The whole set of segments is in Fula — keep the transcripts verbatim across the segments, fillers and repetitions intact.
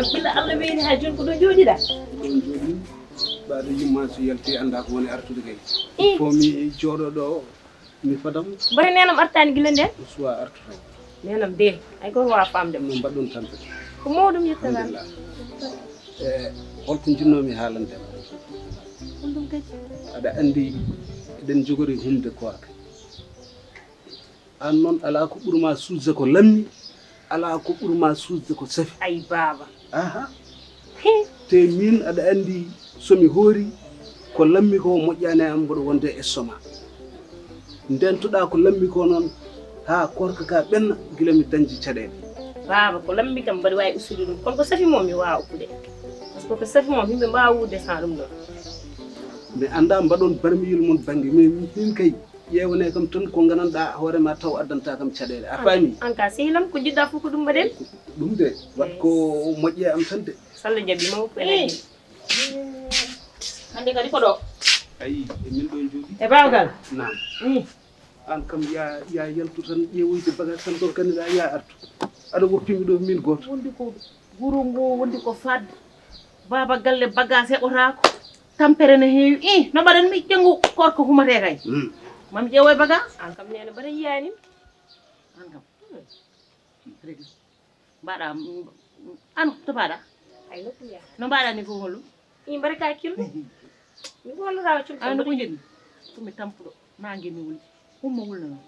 Gila Allah weeli haa jooni ko ɗo jooɗiɗa. Ɗon jooɗi, ɓaaɗo yumma so yalti annda ko woni artude kay. Ih. Ko mi jooɗo ɗo, mi fadam. Mbari nenam artaani gila nden? Suwa artu tan. Nenam de, ay ko wa famde. No mbaɗɗon tampere? Ko mawɗum yettere. Alhamdulillah. E holko jinnoomi haalande? Ɗum kadi. Aɗa anndi eɗen njogori humde koorka. Aan noon alaa ko ɓurma suusde ko lammi, alaa ko ɓurma suusde ko safi. Ay baaba. Aha. Hi. Te miin aɗa anndi so mi hoori ko lammi ko moƴƴaani e am mboɗo wonde e soma. Ndeentoɗaa ko lammi ko noon haa koorka ka ɓenna gila mi dañji caɗeele. Baaba ko lammi kam mbaɗi waawi ustude ɗum kono ko safi mo mi waawa uppude. Par ce que ko safi mo yimɓe mbaawa wuurde sans ɗum ɗon. Mi anndaa mbaɗon barmiyel mon bannge mais miin kay. Ƴeewane kam tan ko gandanɗa hoore ma taw addanta kam caɗeele. A faami? An ka sehilam ko jiɗɗa fof ko ɗum mbaɗen. Ɗum de wat ko moƴƴe am tan de. Salla jaɓi ma ko ene. Hande kadi ko ɗo. Ayi, e min ɗo jooɗi. E bawgal. Naam. An kam ya ya yaltu tan ƴeewoyde bagage tan ɗon kadi ya artu. Aɗa woppimi ɗo min gooto. Wondi ko guro ngo wondi ko fad. Baba galle bagage heɓotaako. Tampere ne heewi. Ih, no mbaɗan mi janngu korko humatee kay. Mami ƴeewo e baga. An kam neene mbaɗa yiyaani. An kam. Redi. Mbaɗa, mm, an to mbaɗa? Ay nokku mi yaha. No mbaɗa ni ko holu? I mbaɗa ka kilo. Mi wonno rawa cum. An ko jeni. Ko mi tampuɗo. Nange mi wuli. Umma wulna noon.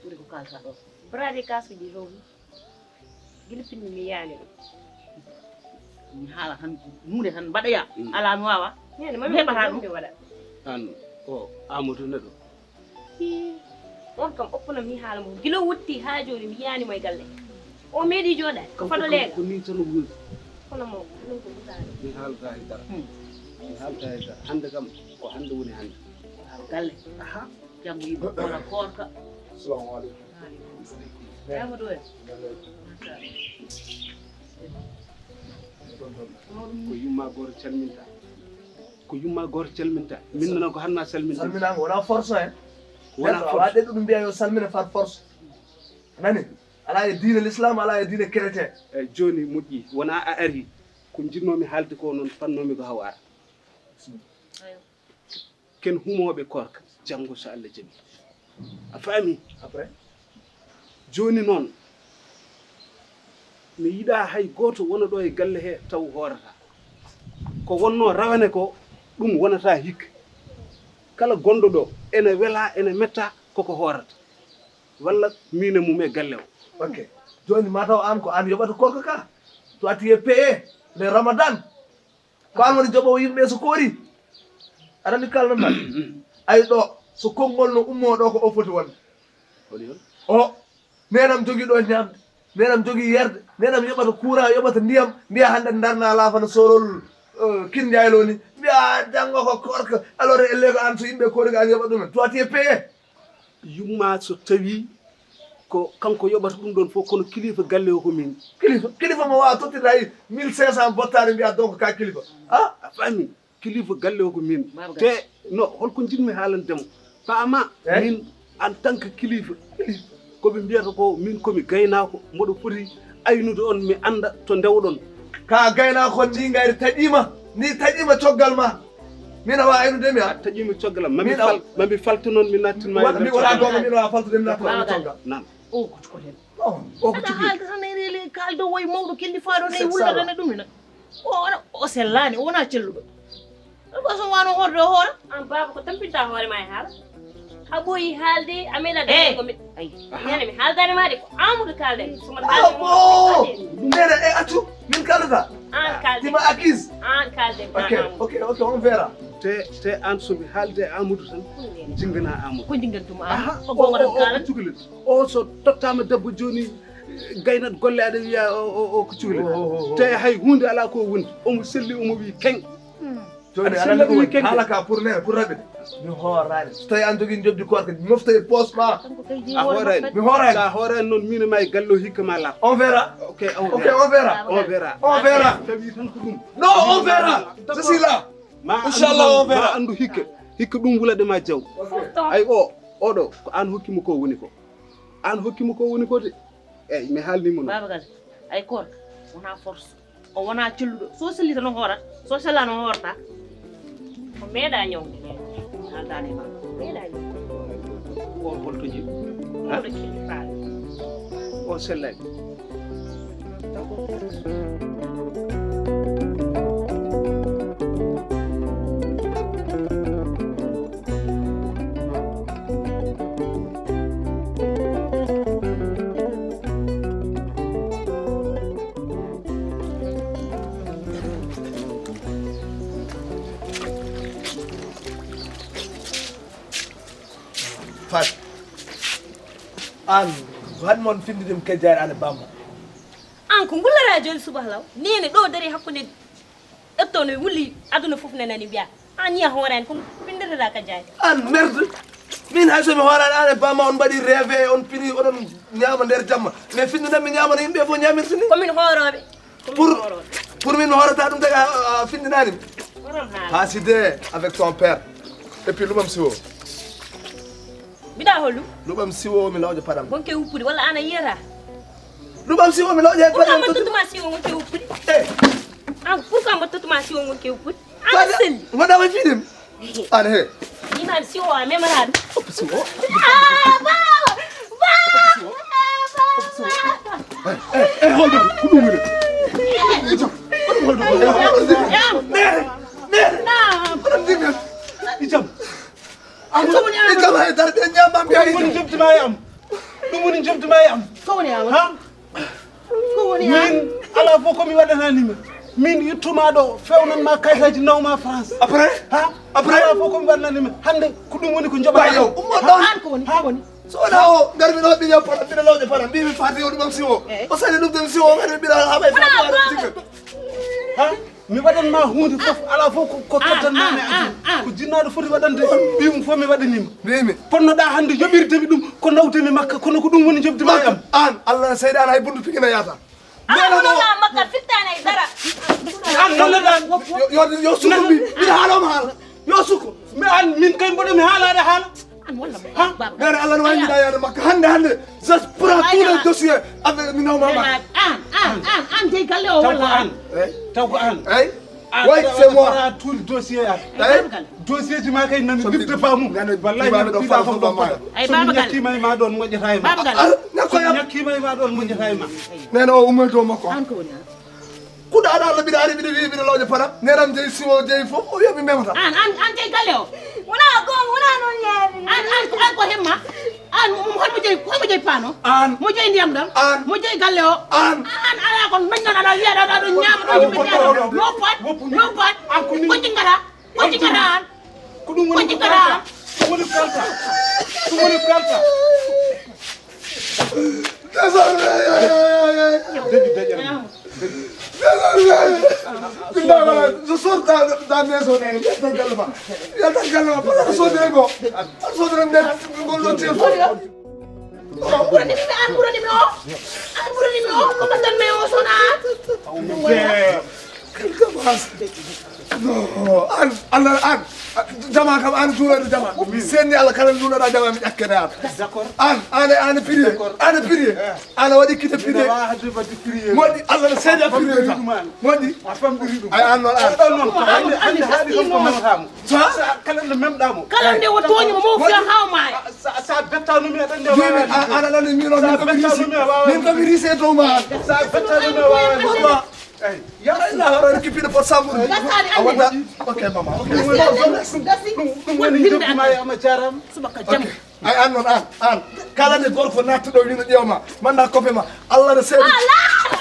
Ɓuri ko kalta ɗo. Brade kasuji rewmi. Gila pinmi mi yaani ɗum. Mi haala tan, huunde tan mbaɗoya. Alaa mi waawa. Neene, mami heɓata ɗum mi waɗa. An o Amadou neɗɗo. Hii, on kam oppuno mi haala mo. Gila wutti haa jooni mi yaani mo e galle. O meeɗi jooɗa ko fado leega. Ko ni tan woni. Kono mo ɗum ko mutaani. Mi haalata e dara. Mi haalata e dara. Hannde kam ko hannde woni hannde. Galle. Aha. Janngo yimɓe wona koorka. Assalamu aleykum. Amadou en. Ko yumma goto calminta. Ko yumma goto calminta. Min nana ko hanna salminta. Salminama wona force en. Wona force. Awa ɗeɗɗo ɗum mbiya yo salmina par force. Nani? Ala e diine l'islam, ala e diine chrétien. E joni moƴƴi wona a ari ko jinnomi haalde ko noon fannomi ko haw ara. Ken humooɓe koorka janngo so Allah jaɓi. A faami? Après? Jooni noon mi yiɗaa hay gooto wona ɗo e galle he taw hoorata. Ko wonnoo rawane ko ɗum wonata hikka. Kala gonɗo ɗo ene welaa ene mettaa koko hoorata. Walla miin e mum e galle o. Ok. Jooni ma taw aan ko aan yoɓata koorka ka. Toi tu es payé le ramadan. Ko an woni joɓowo yimɓe so koori. Aɗa anndi kalno mbaɗ ay ɗo so konngol no ummo ɗo ko o foti wonde. O nenam jogii ɗo ñaamde, nenam jogii yerde, nenam yoɓata courant yoɓata ndiyam. Mbiya hannde darna laafana sorol. Kinjaylo ni mbiya janngo ko korka. Alors elle ko an so yimɓe koori ko an yoɓat ɗumen toi tu es payé. Yumma so tawi ko kanko yoɓata ɗum ɗon fof kono kilifa galle o ko min. Kilifa kilifa mo wawa tottirta e mille cinq cent bottare mbiya donc ka kilifa. A a faami kilifa galle o ko min. Te no holko jinmi haalande mo paama min en tant que kilifa. Koɓe mbiyata ko min komi gaynako mboɗo foti aynude on mi anda to ndewɗon. Ka gaynako ndi ngayri taƴima ndi taƴima coggal ma. Min awa aynude mi ha taƴimi coggalam mami fal mami falta noon mi nattinma mi wona gonga min awa faltude mi nattinma coggal. Nan o ko cukoten. O ko cukoten. Haalde tan e reli kaldo woy mawɗo kelli faaɗo ne wulɗatane ɗumina. O wona o sellaani o wona celluɗo. Ɗum ko so wano hoorde o hoora. An baaba ko tampinta hoore ma e haala. A ɓooyi haalde a meeɗa dañde ko mi ay. Nene mi haaldani ma de ko Amadou kalden suma kalden mo. Nene e accu min kaldata. An kalden tima akis. An kalden ok ok ok on verra. Te te an somi haalde e Amadou tan jingana Amadou. Ko jingantuma an ko gonga tan kalan. O so tottama debbo joni gaynat golle aɗa wiya o ko cuhli. Te hay hunde ala ko wondi omo selli omo wi keng. Joni aɗa anndi ɗum haala ka pour nene pour raɓɓe. Mi hoorani so tawi an jogui jobdi korka mofta e poos ma. A hoorani. Mi hoorani. Sa hoorani noon min ma e gallo hikka ma laaɓ. On verra. Ok on verra. On verra. On verra. Tawi tan ko ɗum. Non on verra. Je suis là. Inchallah on verra. Andu hikka hikka ɗum wulade ma jaw. Ay o oɗo ko an hokkimo ko woni ko. An hokkimo ko woni ko de. Eyyi mi haalnima noon. Baba Galle ay koorka wona force. O wonaa celluɗo. So selli tan o hoorat. So sellaa no hoorata. O meeɗaa ñawde. Haaldaani ma. Meeɗaa ñawde. O holto jeyi? Ha? Oɗo kelli faale. O sellani. Fat. An, han mon findidem kejjaare an e bamma. An ko ngullata jooni subaka law? Neene ɗo dari hakkunde ƴetto no wuli aduna fof ne nani mbiya. An yiya hoore an ko findetata kejjaare. An merde. Min hay so mi hoorani an e bamma on mbaɗi rêve on pini oɗon ñaama nder jamma. Mais findinan mi ñaamana yimɓe fof ñamirta ni. Ko min hoorooɓe. Pour, pour min mi hoorata ɗum taga a findinani mi. Haside avec ton père. Et puis luɓam siwo. Mbiɗa hollu? Luɓam siwo mi lawƴa paɗam. Wonke uppude walla an a yiyata? Luɓam siwo mi lawƴa paɗam. Pourquoi mbattotuma siwo wonke uppude? Eh. An pourquoi mbattotuma siwo wonke uppude? An selli. Mbaɗa way fiɗem. An he. Imam siwo a memorado. Siwo. Ah, bawo. Bawo. Eh, eh, hold on. Ko ɗum woni? Ijam. Ko ɗum woni? Mere. Mere. Naam. Ko ɗum woni? Ijam. An ko woni an? Ijam hay darde ñamam ya. Ko woni jobtima e am? Ɗum woni jobtima e am? Ko woni an? Ha? Ko woni an? Min ala fof ko mi waɗananima. Min ittuma ɗo fewnan ma kayitaji nawma France. Après? Ha? Après? Ala fof ko mi waɗananima. Hande ko ɗum woni ko joɓata. Bayo, ummo ɗon. An ko woni? Ko woni? So wona o, ngarmi ɗo ɓiɗa para, ɓiɗa lawƴa para, mbimi fati o ɗum am siwo. Eh. O sali ɗum tan siwo, ngarmi ɓiɗa haɓay fati o ɗum tigga. Ha? Mi waɗan ma huunde fof, ala fof ko, ko tottan ma mi aduna. Ko jinnaaɗo foti waɗande, mbiyum fof mi waɗanima. Mbimi. Ponnoɗa hannde yoɓirde mi ɗum, ko nawde mi makka, kono ko ɗum woni jobdi ma e am. An, Allah seyɗan hay buntu pigina yaata. An honoɗa makka fittaani e dara. An honoɗa. Yo, yo, yo sukko mbi, mbiɗa haaloma haala. Yo sukko. Mi an, min kay mboɗo mi haalaade haala. An walla mo. Ha? Baba. Mere Allah no wawi mbiɗa yaade makka hannde, hannde. Je prends tous les dossiers avec mi nawma makka. An, an, an, an dey galle o walla an. Taw ko an. Eyyi. Way, c'est moi. Tout dossier ya. Eyyi. Dossier ji ma kay nani ɗibde bamum. Wallahi nani ɗibde bamum. Ay baba galle. Ñakkima e ma ɗon moƴƴata e ma. Baba galle. Ñakkima e ma ɗon moƴƴata e ma. Nene o ummoy dow makko. An ko woni an? Kuɗa aɗa Allah mbiɗa ari mbiɗa wiya mbiɗa lawƴa para. Neram jeyi siwo jeyi fof o wiya mi memata. An, an, an jeyi galle o. Wona goonga, wona noon yaade. An, an, an ko hemma. An, um, hol mo jeyi, hol mo jeyi paano? An. Mo jeyi ndiyam ɗam? An. Mo jeyi galle o? An. An, ala ko dañɗon aɗa wiya aɗa, aɗa ñaama ɗo yimɓe jeyaɗo. No pot, no pot. An ko ni. Ko jingata, ko jingata an. Ko ɗum woni ko kalta. Ko woni kalta. Ko woni kalta. Désormais. Désormais. Je sors dans, dans maison, yaltan galle ma. Yaltan galle ma. Parce que sodde ko. Sodde nder ngol ɗo ceeso. Ɓurani mi, an ɓurani mi o. An ɓurani mi o. Ko ɓatan me o sona. Quelque passe. No, an, an, an, jama kam an juuloɗo jama. Mi senni Allah kala juuloɗa jama mi ƴakkene an. D'accord. An, an, an prier. D'accord. An prier. Eh. An waɗi kite prier. Moƴƴi Allah no seedi a prier. Moƴƴi. A famɗiri ɗum. Ay an noon an. Ɗon noon ko hannde, hannde haaɗi ɗon ko mawtamo. Sa kala nde memɗamo. Kala nde o tooñi mo mo fiya haw maaya. Sa, sa bettanumi aɗa nde wawa. Aɗa nani min o min ko mi risi. Min ko mi risi e dow ma an. Sa bettanumi a wawa. Ey, ya Allah, hoore kippino pot samburu. Gasani a wonda. Ok, mama. Ok. Ɗum woni jokki ma e ama jarama. Subaka jam. Ay, an noon, an, an. Kala nde gorko nattuɗo wino ƴeewa ma, manda kofe ma. Allah no seedi. Allah!